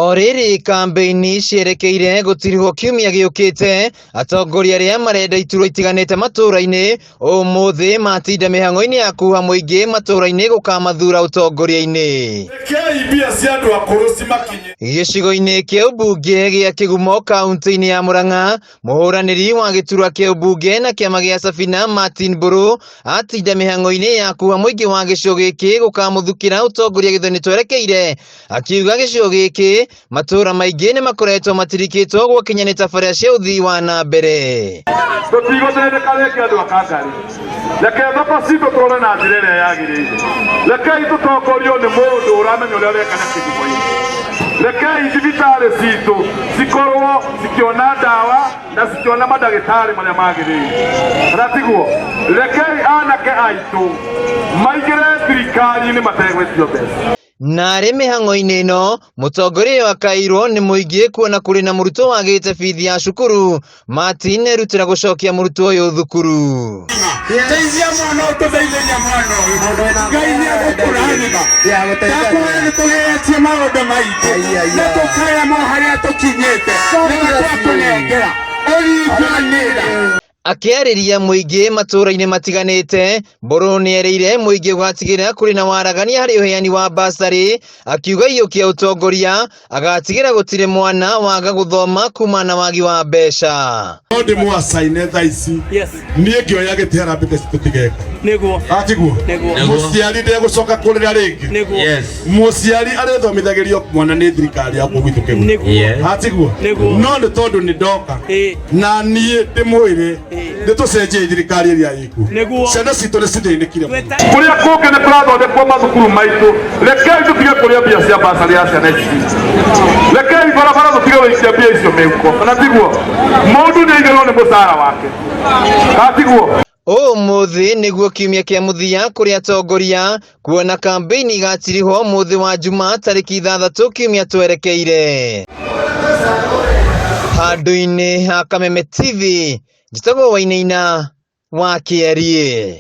O rĩrĩ kambĩini cierekeire gũtirihwo kiumia gĩũkĩte, atongoria arĩa marenda iturwa itiganĩte matũra-inĩ ũmũthĩ matinda mĩhang'o-inĩ ya kuha mũingĩ matũra-inĩ gũkamathura ũtongoria-inĩ. Rekei mbia cia andũ akũrũ cimakinye. Gĩcigo-inĩ kĩa ũmbunge gĩa Kĩgumo kaunti-inĩ ya Murang'a, mũhũranĩri wa gĩturwa kĩa ũmbunge na kĩama gĩa Safina Martin Mbũrũ atinda mĩhang'o-inĩ ya kuha mũingĩ wa gĩcigo gĩkĩ gũkamũthukĩra ũtongoria gĩthoni twerekeire, akiuga gĩcigo gĩkĩ matũra maingĩ nĩ makoretwo matirikĩtwo gwakinya nĩ tabarĩra cia ũthii wa na mbere. Tũtigũthĩnĩka rĩngĩ andũ a Kangarĩ. Reke thoko citũ tũrore na njĩra ĩrĩa yagĩrĩire. Rekei tũtongorio nĩ mũndũ ũramenya ũrĩa ũreka na kĩgumo-inĩ. Rekei thibitarĩ citũ cikorwo cikĩona ndawa na cikĩona mandagĩtarĩ marĩa magĩrĩire. Kana tiguo? Rekei anake aitũ maingĩre thirikari-inĩ mategwĩtio mbeca. Narĩ mĩhang'o-inĩ ĩno, mũtongoria ũyũ akairwo nĩ mũingĩ kuona kũrĩ na mũrutwo wagĩte bithi ya cukuru. Martin erutĩra gũcokia mũrutwo ũyũ thukuru. Teithia mwana ũtũteithĩria mwana ũyũ. Ngai nĩ egũkũrathima. Ndakwĩra nĩ tũgeretie maũndũ maingĩ na tũkaremwo harĩa tũkinyĩte. Nĩwe twakũnengera ũringanĩra. Akĩarĩria mũingĩ matũra-inĩ matiganĩte, Mbũrũ nĩerĩire mũingĩ gũgatigĩrĩra kũrĩ na waragania harĩ ũheani wa basarĩ, akiuga aiyũkia ũtongoria agatigĩrĩra gũtirĩ mwana waga gũthoma kumana na wagi wa mbeca. No ndĩmũacaine thaa ici. Yes. Niĩ ngĩoya gĩtĩ harambĩ teci tũtigeka. Nĩguo. Atiguo? Nĩguo. Mũciari ndegũcoka kũrĩra rĩngĩ. Nĩguo. Yes. Mũciari arĩthomithagĩrio mwana nĩ thirikari ya kũu gwitũ Kĩgũrũ. Nĩguo. Yes. Atiguo? Nĩguo. No nĩ tondũ nĩ ndoka Ĩĩ. na niĩ ndĩmwĩre Ĩĩ. nĩ tũcenjie thirikari ĩrĩa ĩkuo. Nĩguo. Ciana citũ nĩ cithĩnĩkire mũno. Twĩta- Kũrĩa kũngĩ nĩ kũrathondekwo mathukuru maitũ. Rekei tũtige kũrĩa mbia cia basarĩ ya ciana ici citũ. Rekei barabara tũtige gũikia mbia icio mĩhuko. Kana tiguo? Mũndũ nĩ aigĩrwo nĩ mũcara wake. Kana tiguo? Ũmũthĩ nĩguo kiumia kĩa mũthia kũrĩ atongoria kuona kambĩini igatirihwo ũmũthĩ wa Juma tarĩki 6 kiumia twerekeire. Handũ-inĩ ha Kameme TV, njĩtagwo Wainaina wa Kĩeriĩ.